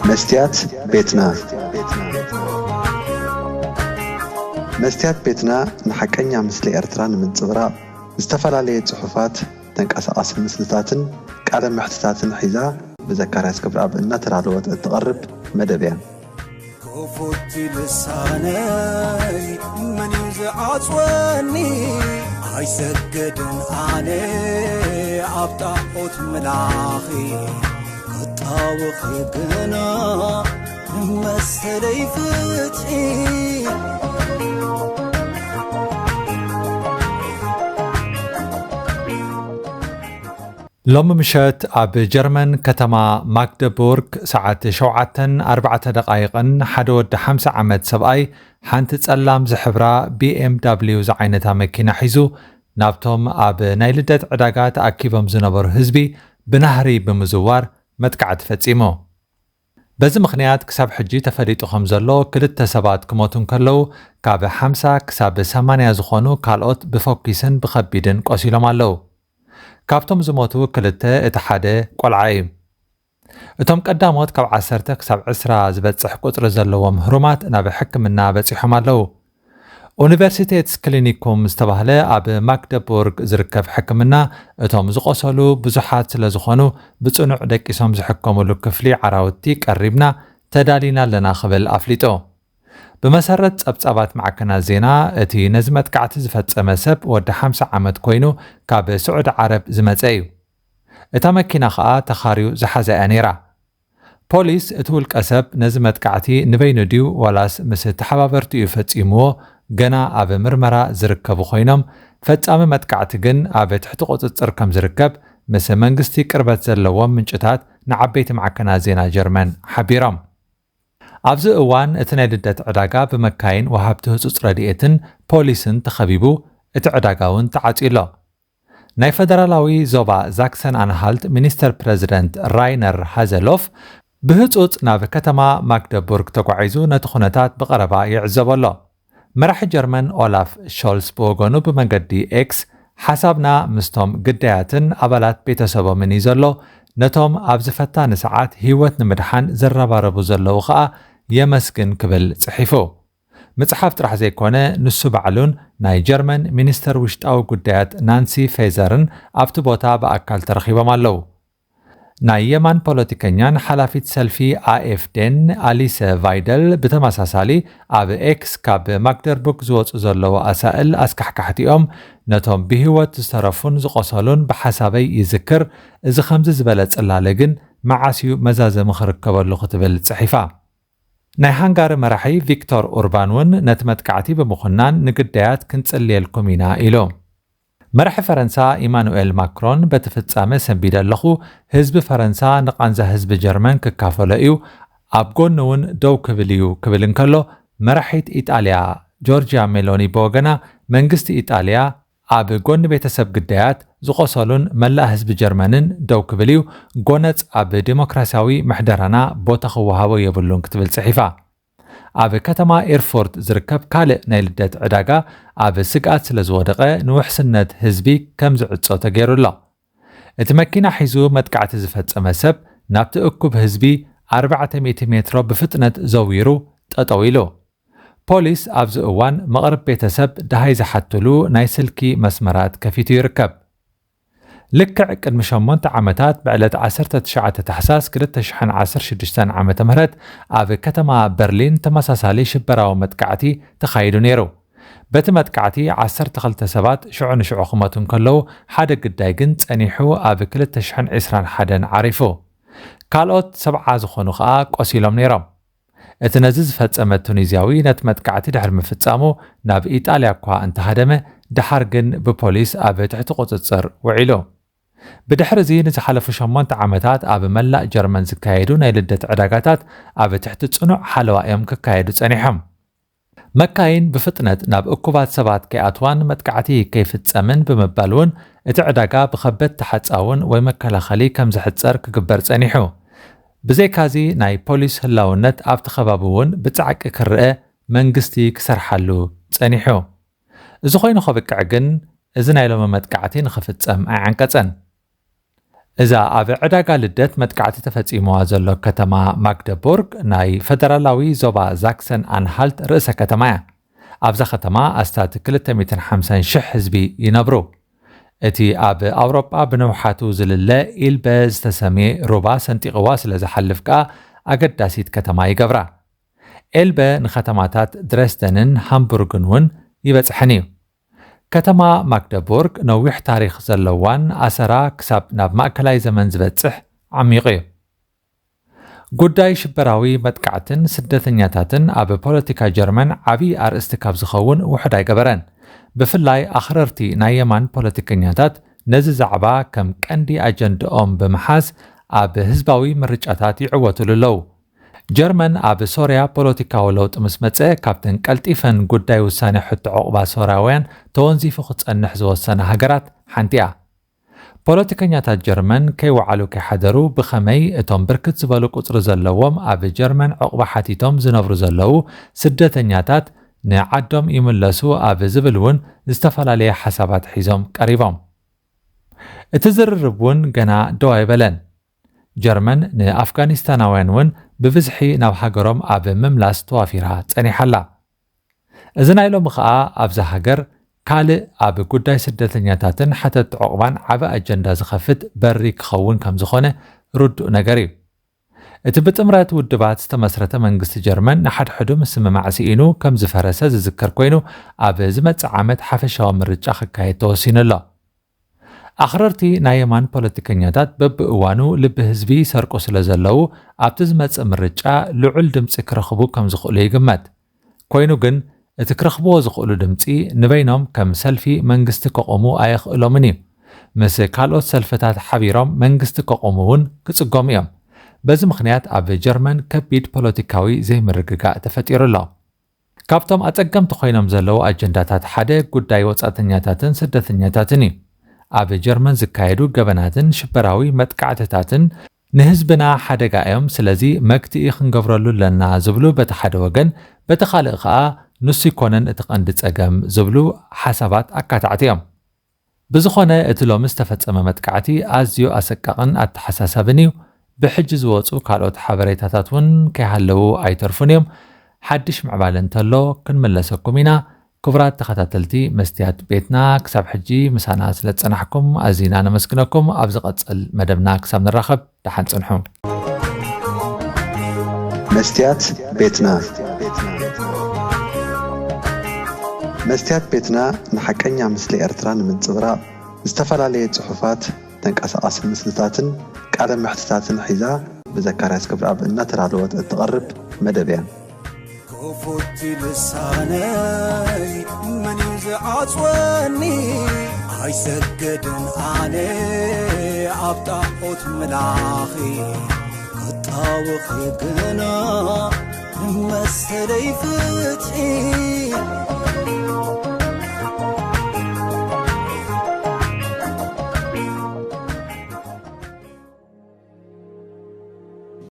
መስትያት ቤትና። መስትያት ቤትና ንሓቀኛ ምስሊ ኤርትራ ንምንጽብራቕ ዝተፈላለየ ጽሑፋት፣ ተንቀሳቓሲ ምስልታትን ቃለ መሕትታትን ሒዛ ብዘካርያስ ክብረኣብ እናተዳለወት እትቐርብ መደብ እያ። ክፉት ልሳነይ መን እዩ ዝዓጽወኒ? ኣይሰግድን ኣነ ኣብ ጣዖት ምላኺ፣ ክጣወኺ ግና ንመሰለይ ፍትሒ። ሎሚ ምሸት ኣብ ጀርመን ከተማ ማግደቡርግ ሰዓት ሸውዓተን ኣርባዕተ ደቓይቕን ሓደ ወዲ ሓምሳ ዓመት ሰብኣይ ሓንቲ ጸላም ዝሕብራ ቢ ኤም ዳብሊው ዝዓይነታ መኪና ሒዙ ናብቶም ኣብ ናይ ልደት ዕዳጋ ተኣኪቦም ዝነበሩ ህዝቢ ብናህሪ ብምዝዋር መጥቃዕቲ ፈጺሙ። በዚ ምኽንያት ክሳብ ሕጂ ተፈሊጡ ከም ዘሎ ክልተ ሰባት ክሞቱ እንከለዉ ካብ ሓምሳ ክሳብ ሰማንያ ዝኾኑ ካልኦት ብፎኪስን ብኸቢድን ቆሲሎም ኣለዉ። ካብቶም ዝሞቱ ክልተ እቲ ሓደ ቆልዓ እዩ። እቶም ቀዳሞት ካብ ዓሰርተ ክሳብ ዕስራ ዝበጽሕ ቁጽሪ ዘለዎም ህሩማት ናብ ሕክምና በጺሖም ኣለዉ። ኡኒቨርሲቴትስ ክሊኒኩም ዝተባህለ ኣብ ማግደቡርግ ዝርከብ ሕክምና እቶም ዝቆሰሉ ብዙሓት ስለ ዝኾኑ ብጽኑዕ ደቂሶም ዝሕከሙሉ ክፍሊ ዓራውቲ ቀሪብና ተዳሊና ኣለና ክብል ኣፍሊጡ። ብመሰረት ጸብጻባት ማዕከናት ዜና እቲ ነዚ መጥቃዕቲ ዝፈጸመ ሰብ ወዲ ሓምሳ ዓመት ኮይኑ ካብ ስዑዲ ዓረብ ዝመጸ እዩ። እታ መኪና ኸኣ ተኻርዩ ዝሓዛ እያ ነይራ። ፖሊስ እቲ ውልቀ ሰብ ነዚ መጥቃዕቲ ንበይኑ ድዩ ዋላስ ምስ ተሓባበርቱ እዩ ፈጺምዎ ገና ኣብ ምርመራ ዝርከቡ ኮይኖም ፈጻሚ መጥቃዕቲ ግን ኣብ ትሕቲ ቁጽጽር ከም ዝርከብ ምስ መንግስቲ ቅርበት ዘለዎም ምንጭታት ንዓበይቲ ማዕከናት ዜና ጀርመን ሓቢሮም። ኣብዚ እዋን እቲ ናይ ልደት ዕዳጋ ብመካይን ወሃብቲ ህጹጽ ረድኤትን ፖሊስን ተኸቢቡ እቲ ዕዳጋ እውን ተዓጽዩ ኣሎ። ናይ ፈደራላዊ ዞባ ዛክሰን ኣንሃልት ሚኒስተር ፕረዚደንት ራይነር ሃዘሎፍ ብህጹጽ ናብ ከተማ ማግደቡርግ ተጓዒዙ ነቲ ኩነታት ብቐረባ ይዕዘቦ ኣሎ። መራሒ ጀርመን ኦላፍ ሾልስ ብወገኑ ብመገዲ ኤክስ ሓሳብና ምስቶም ግዳያትን ኣባላት ቤተሰቦምን እዩ ዘሎ፣ ነቶም ኣብዚ ፈታኒ ሰዓት ህይወት ንምድሓን ዝረባረቡ ዘለዉ ኸኣ የመስግን ክብል ጽሒፉ። ምጽሓፍ ጥራሕ ዘይኮነ ንሱ ባዕሉን ናይ ጀርመን ሚኒስተር ውሽጣዊ ጉዳያት ናንሲ ፌዘርን ኣብቲ ቦታ ብኣካል ተረኺቦም ኣለዉ። ናይ የማን ፖለቲከኛን ሓላፊት ሰልፊ ኣኤፍዴን ኣሊሰ ቫይደል ብተመሳሳሊ ኣብ ኤክስ ካብ ማግደርቡርግ ዝወጹ ዘለዉ ኣሳእል ኣስካሕካሕቲ እዮም፣ ነቶም ብህይወት ዝተረፉን ዝቆሰሉን ብሓሳበይ ይዝክር፣ እዚ ከምዚ ዝበለ ጽላለ ግን መዓስ እዩ መዛዘሚ ክርከበሉ ክትብል ጽሒፋ። ናይ ሃንጋሪ መራሒ ቪክቶር ኡርባን እውን ነቲ መጥቃዕቲ ብምኹናን ንግዳያት ክንጽልየልኩም ኢና ኢሉ። መራሒ ፈረንሳ ኢማኑኤል ማክሮን በቲ ፍጻመ ሰንቢደ ኣለኹ፣ ህዝቢ ፈረንሳ ንቓንዛ ህዝቢ ጀርመን ክካፈሎ እዩ፣ ኣብ ጎኒ እውን ደው ክብል እዩ ክብል እንከሎ መራሒት ኢጣልያ ጆርጂያ ሜሎኒ ብወገና መንግስቲ ኢጣልያ ኣብ ጎኒ ቤተሰብ ግዳያት ዝቆሰሉን መላእ ህዝቢ ጀርመንን ደው ክብል እዩ፣ ጎነጽ ኣብ ዴሞክራሲያዊ ምሕደራና ቦታ ክወሃቦ የብሉን ክትብል ጽሒፋ። ኣብ ከተማ ኤርፎርት ዝርከብ ካልእ ናይ ልደት ዕዳጋ ኣብ ስግኣት ስለ ዝወደቐ ንውሕስነት ህዝቢ ከም ዝዕጾ ተገይሩ ኣሎ። እቲ መኪና ሒዙ መጥቃዕቲ ዝፈጸመ ሰብ ናብቲ እኩብ ህዝቢ ኣርባዕተ ሚእቲ ሜትሮ ብፍጥነት ዘዊሩ ጠጠው ኢሉ። ፖሊስ ኣብዚ እዋን መቕርብ ቤተሰብ ደሃይ ዝሓትሉ ናይ ስልኪ መስመራት ከፊቱ ይርከብ። ልክዕ ቅድሚ ሸሞንተ ዓመታት ብዕለት ዓሰርተ ትሽዓተ ታሕሳስ ክልተ ሽሕን ዓሰርተ ሽዱሽተን ዓመተ ምህረት ኣብ ከተማ በርሊን ተመሳሳሊ ሽበራዊ መጥቃዕቲ ተኻይዱ ነይሩ። በቲ መጥቃዕቲ ዓሰርተ ክልተ ሰባት ሽዑ ንሽዑ ክሞቱ እንከለዉ ሓደ ግዳይ ግን ጸኒሑ ኣብ ክልተ ሽሕን ዕስራን ሓደን ዓሪፉ። ካልኦት ሰብዓ ዝኾኑ ኸኣ ቆሲሎም ነይሮም። እቲ ነዚ ዝፈጸመ ቱኒዝያዊ ነቲ መጥቃዕቲ ድሕሪ ምፍጻሙ ናብ ኢጣልያ እኳ እንተሃደመ፣ ደሓር ግን ብፖሊስ ኣብ ትሕቲ ቁጽጽር ውዒሉ። ብድሕሪ እዚ ንዝሓለፉ ሸሞንተ ዓመታት ኣብ መላእ ጀርመን ዝካየዱ ናይ ልደት ዕዳጋታት ኣብ ትሕቲ ጽኑዕ ሓለዋ እዮም ክካየዱ ጸኒሖም። መካይን ብፍጥነት ናብ እኩባት ሰባት ከይኣትዋን መጥቃዕቲ ከይፍጸምን ብምባል እውን እቲ ዕዳጋ ብኸበድቲ ሓጻውን ወይ መከላኸሊ ከም ዝሕጸር ክግበር ጸኒሑ። ብዘይካዚ ናይ ፖሊስ ህላውነት ኣብቲ ከባቢ እውን ብጻዕቂ ክረአ መንግስቲ ክሰርሓሉ ጸኒሑ። እዚ ኮይኑ ከብቅዕ ግን እዚ ናይ ሎሚ መጥቃዕቲ ንኽፍጸም ኣይዓንቀጸን። እዛ ኣብ ዕዳጋ ልደት መጥቃዕቲ ተፈጺምዋ ዘሎ ከተማ ማግደቡርግ ናይ ፈደራላዊ ዞባ ዛክሰን ኣንሃልት ርእሰ ከተማ እያ። ኣብዛ ከተማ ኣስታት ክልተ ሚእትን ሓምሳን ሽሕ ህዝቢ ይነብሩ። እቲ ኣብ ኣውሮጳ ብነውሓቱ ዝልለ ኢልበ ዝተሰምየ ሩባ ሰንጢቕዋ ስለ ዝሓልፍ ከኣ ኣገዳሲት ከተማ ይገብራ። ኤልበ ንከተማታት ድሬስደንን ሃምቡርግን እውን ይበጽሐን እዩ። ከተማ ማግደቡርግ ነዊሕ ታሪኽ ዘለዋን ኣሰራ ክሳብ ናብ ማእከላይ ዘመን ዝበጽሕ ዓሚቑ እዩ። ጉዳይ ሽበራዊ መጥቃዕትን ስደተኛታትን ኣብ ፖለቲካ ጀርመን ዓቢ ኣርእስቲ ካብ ዝኸውን ውሑድ ኣይገበረን። ብፍላይ ኣኽረርቲ ናይ የማን ፖለቲከኛታት ነዚ ዛዕባ ከም ቀንዲ ኣጀንድኦም ብምሓዝ ኣብ ህዝባዊ ምርጫታት ይዕወቱሉ ኣለዉ። ጀርመን ኣብ ሶርያ ፖለቲካዊ ለውጢ ምስ መጸ ካብተን ቀልጢፈን ጉዳይ ውሳኔ ሕቶ ዑቕባ ሶርያውያን ተወንዚፉ ክጸንሕ ዝወሰና ሃገራት ሓንቲ እያ። ፖለቲከኛታት ጀርመን ከይወዓሉ ከይሓደሩ ብኸመይ እቶም ብርክት ዝበሉ ቁጽሪ ዘለዎም ኣብ ጀርመን ዕቑባ ሓቲቶም ዝነብሩ ዘለዉ ስደተኛታት ንዓዶም ይምለሱ ኣብ ዝብል እውን ዝተፈላለየ ሓሳባት ሒዞም ቀሪቦም። እቲ ዝርርብ እውን ገና ደው ኣይበለን። ጀርመን ንኣፍጋኒስታናውያን እውን ብብዝሒ ናብ ሃገሮም ኣብ ምምላስ ተዋፊራ ጸኒሓ ኣላ። እዚ ናይ ሎሚ ኸኣ ኣብዛ ሃገር ካልእ ኣብ ጉዳይ ስደተኛታትን ሓተቲ ዑቕባን ዓቢ ኣጀንዳ ዝኸፍት በሪ ክኸውን ከም ዝኾነ ርዱእ ነገር እዩ። እቲ ብጥምረት ውድባት ዝተመስረተ መንግስቲ ጀርመን ንሓድሕዱ ምስምማዕ ስኢኑ ከም ዝፈረሰ ዝዝከር ኮይኑ፣ ኣብ ዝመጽእ ዓመት ሓፈሻዊ ምርጫ ክካየድ ተወሲኑ ኣሎ። ኣኽረርቲ ናይ የማን ፖለቲከኛታት በብእዋኑ ልቢ ህዝቢ ይሰርቁ ስለ ዘለዉ፣ ኣብቲ ዝመጽእ ምርጫ ልዑል ድምጺ ክረኽቡ ከም ዝኽእሉ ይግመት። ኮይኑ ግን፣ እቲ ክረኽብዎ ዝኽእሉ ድምጺ ንበይኖም ከም ሰልፊ መንግስቲ ከቑሙ ኣየኽእሎምን እዩ። ምስ ካልኦት ሰልፍታት ሓቢሮም መንግስቲ ከቑሙ እውን ክጽገሙ እዮም። በዚ ምኽንያት ኣብ ጀርመን ከቢድ ፖለቲካዊ ዘይምርግጋእ ተፈጢሩ ኣሎ። ካብቶም ኣጸገምቲ ኮይኖም ዘለዉ ኣጀንዳታት ሓደ ጉዳይ ወጻእተኛታትን ስደተኛታትን እዩ። ኣብ ጀርመን ዝካየዱ ገበናትን ሽበራዊ መጥቃዕትታትን ንህዝብና ሓደጋ እዮም፣ ስለዚ መግትኢ ክንገብረሉ ኣለና ዝብሉ በቲ ሓደ ወገን፣ በቲ ካልእ ከኣ ንሱ ይኮነን እቲ ቀንዲ ጸገም ዝብሉ ሓሳባት ኣካታዕቲ እዮም። ብዝኾነ እቲ ሎሚ ዝተፈጸመ መጥቃዕቲ ኣዝዩ ኣሰቃቕን ኣተሓሳሳብን እዩ። ብሕጂ ዝወጹ ካልኦት ሓበሬታታት እውን ከይሃለዉ ኣይተርፉን እዮም። ሓድሽ ምዕባለ እንተሎ ክንምለሰኩም ኢና። ክቡራት ተኸታተልቲ መስትያት ቤትና፣ ክሳብ ሕጂ ምሳና ስለ ዝጸናሕኩም ኣዚና ነመስግነኩም። ኣብ ዝቐጽል መደብና ክሳብ ንራኸብ ደሓን ጽንሑ። መስትያት ቤትና። መስትያት ቤትና ንሓቀኛ ምስሊ ኤርትራ ንምንጽብራቕ ዝተፈላለየ ጽሑፋት፣ ተንቀሳቓሲ ምስልታትን ቃለ መሕትታትን ሒዛ ብዘካርያስ ክብረኣብ እናተዳለወት እትቐርብ መደብ እያ። ክፉት ልሳነይ መን እዩ ዝዓጽወኒ? ኣይሰግድን ኣነ ኣብ ጣዖት ምላኺ፣ ክጣወኺ ግና ንመሰለይ ፍትሒ።